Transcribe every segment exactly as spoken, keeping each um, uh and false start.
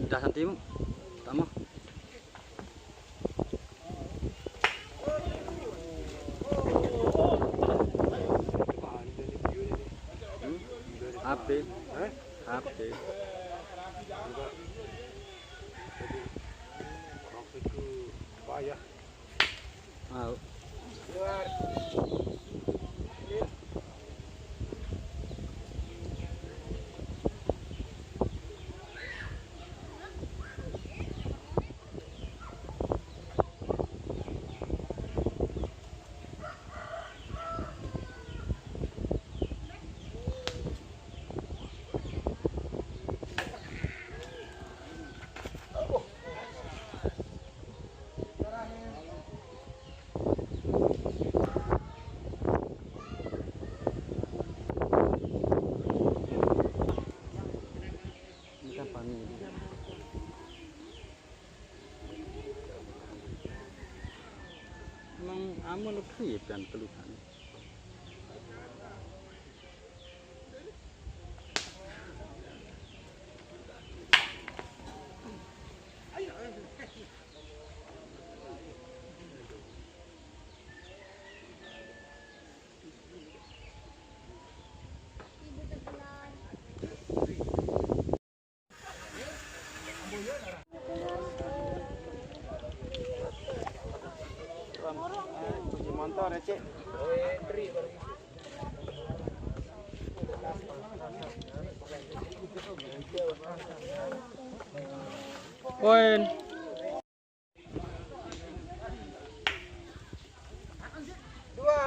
Udah santimu. Tama. Hmm? Apa? Hah? Apa? Jadi, maksudku, apa ya? Mau. Ini kan pamili. Emang amun udah ya pian keluhan. Kunci motor ya, Cik. Poin. Dua.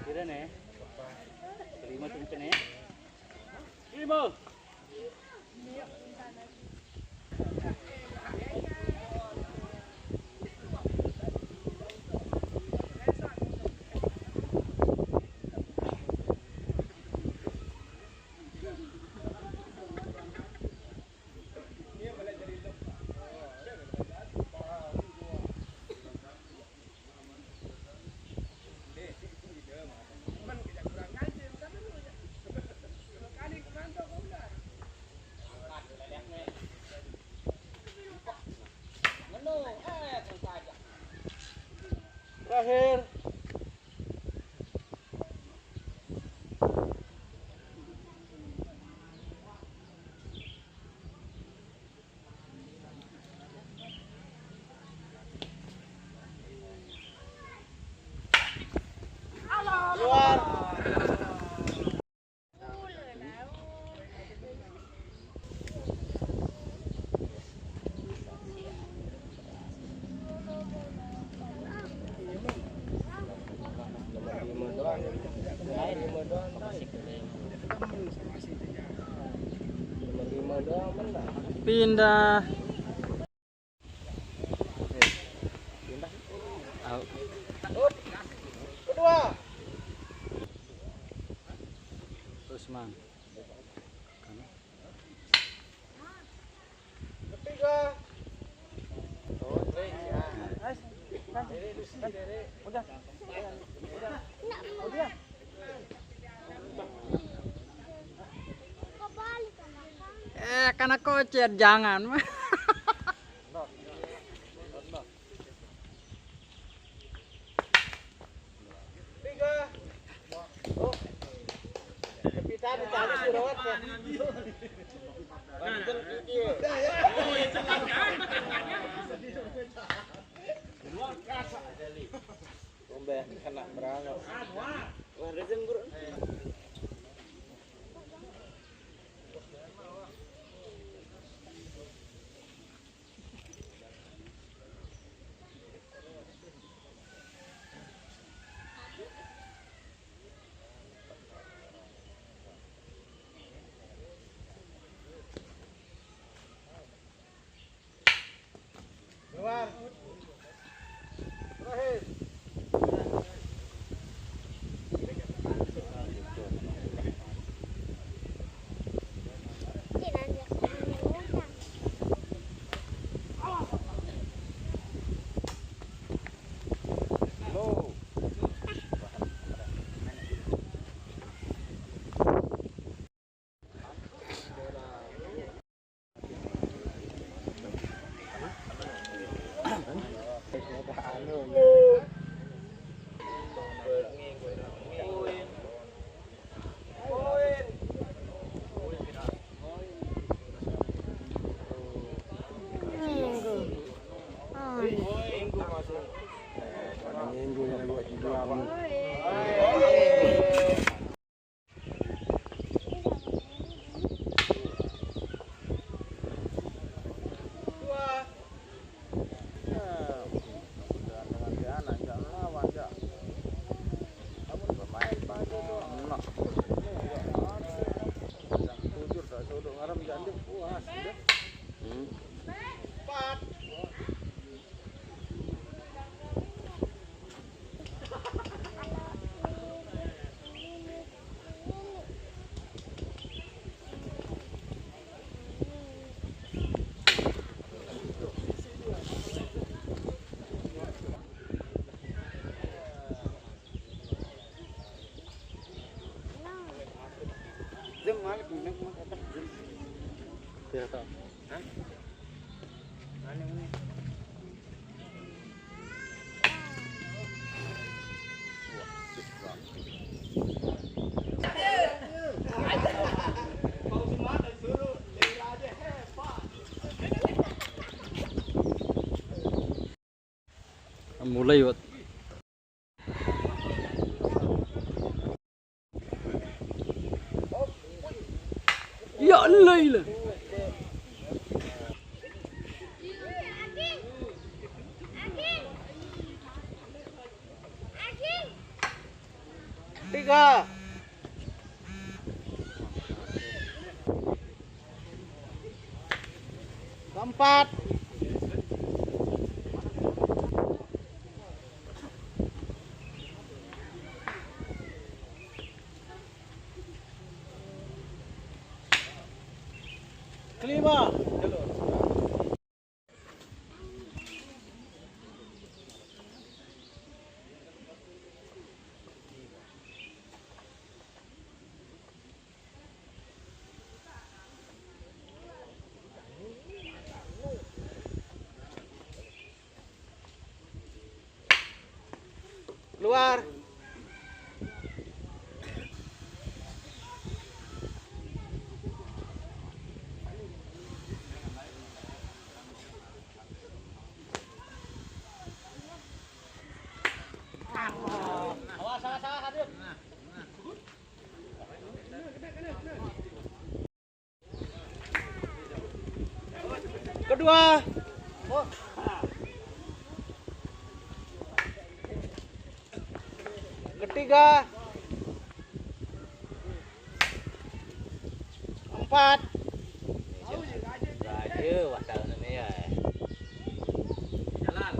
Kira nih. Terima cincin ya. Terima. Terakhir. Pindah. Au. Kedua. Terus, Mang. Kanan. Ketiga. Udah. Udah. Udah. Eh, karena kocet, jangan. Tiga. Oh. Kita ditarik surat ya. Tumben kena berangkat. Wah, rezim, Bro. Keluar. Terakhir. Zem malik, malik, malik, atas, zem. Iya, Kak. Hah? Aneh, aneh. Mulai, Wat. Ya Allah, ilah. Tiga. Keempat. Kelima. Keluar. Kedua. Ketiga. Empat. Ayo, wah, tahu namanya. Jalan.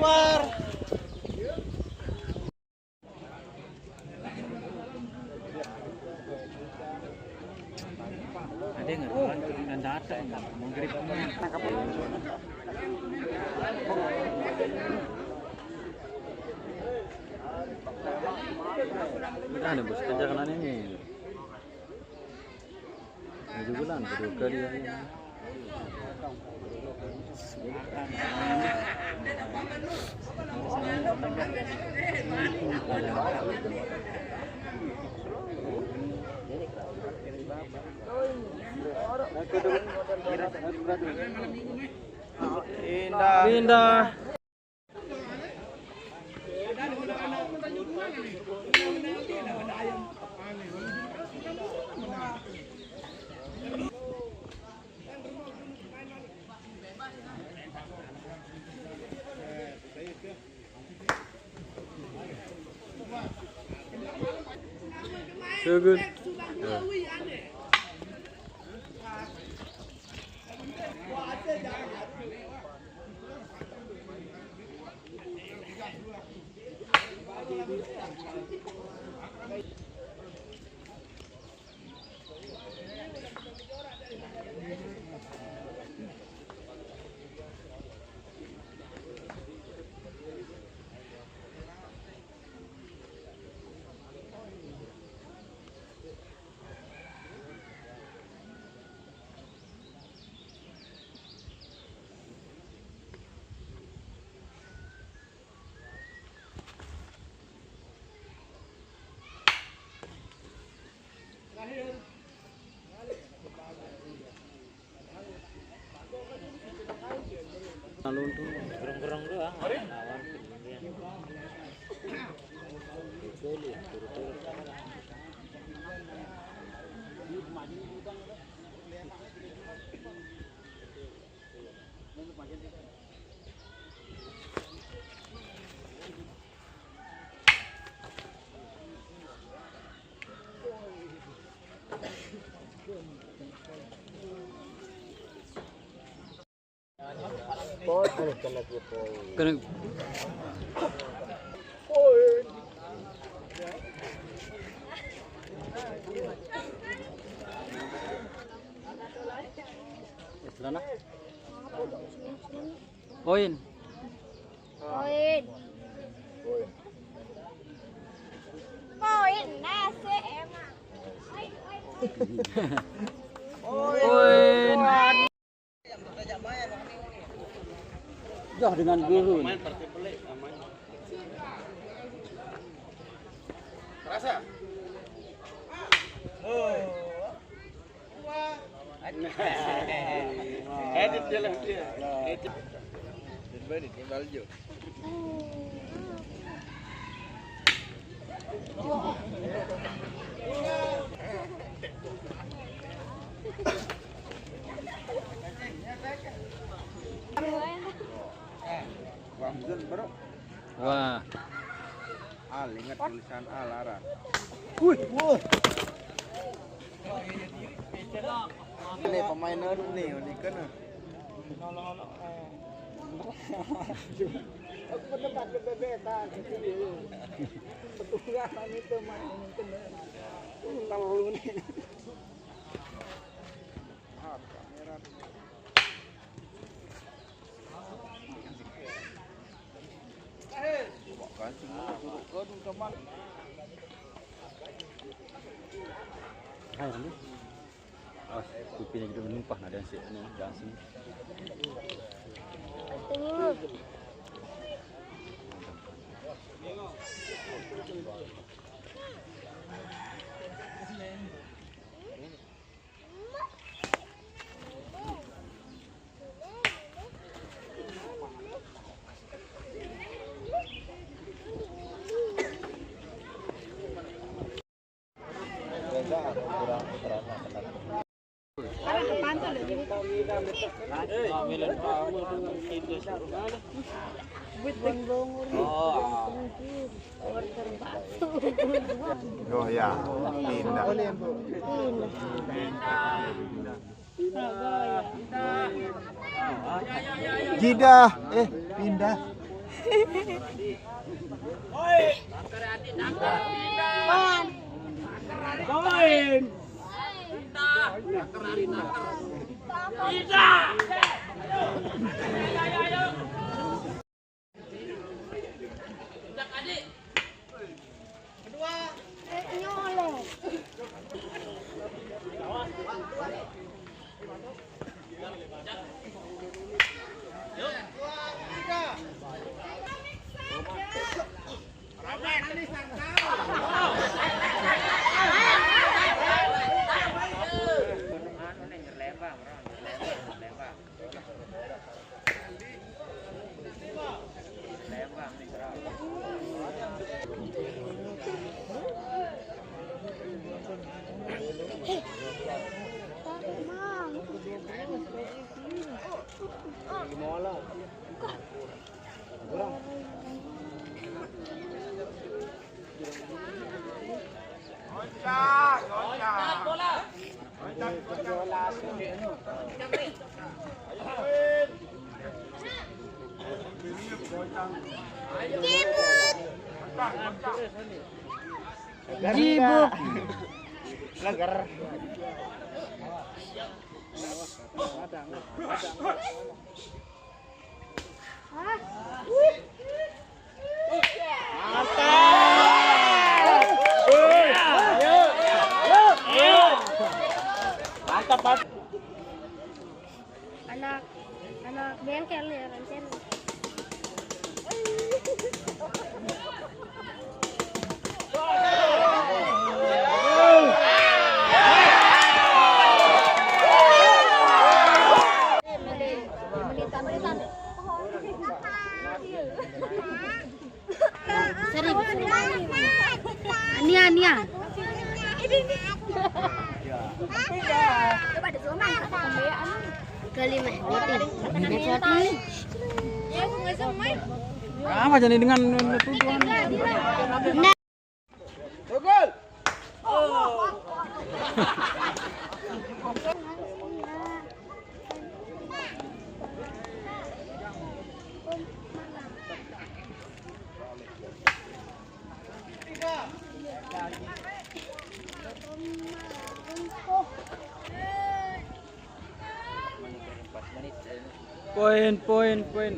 Keluar. Ada nggak, Tuhan datang, maghrib. Udah nih, Bos, kerja kena ini. Tujuh bulan, berduka dia. Pindah. Pindah. So good. Gerong-gerong doang, lawan. Gol ya, turut-turut. Kena. Poin. Poin. Poin nasi emang. Poin. Jauh dengan guru. Terasa? Oh. Edit dia lah dia. Edit. Edit balik, ni Baljo. Ramzan, bro. Wah. Al, ingat tulisan Al, Ara. Wih, wah. Ini pemain anu nih, ini kan. Aku pernah pakai bebetan. Petugas itu main mungkin. Tahu nih. Hai, ini. Awas, kupingnya gitu menumpah, nah, dan si, anu, dan si. Oh ya, pindah. Jidah, eh, pindah. Poin. Jibuk. Leger. Mantap. Mantap, mantap. Anak, anak bengkel nih, Rancen. Sering. Nia, Nia. Kali mah, meeting. Apa jadi dengan tuduhan? Nah. Gol. Poin, poin, poin.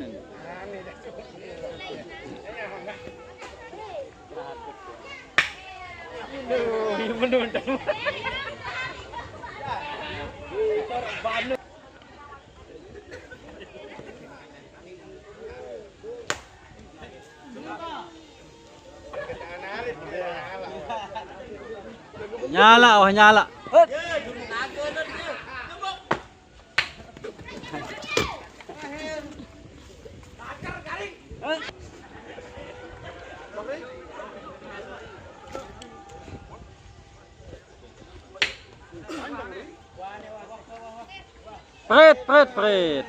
Nyala, wah, nyala. Prit, prit, prit.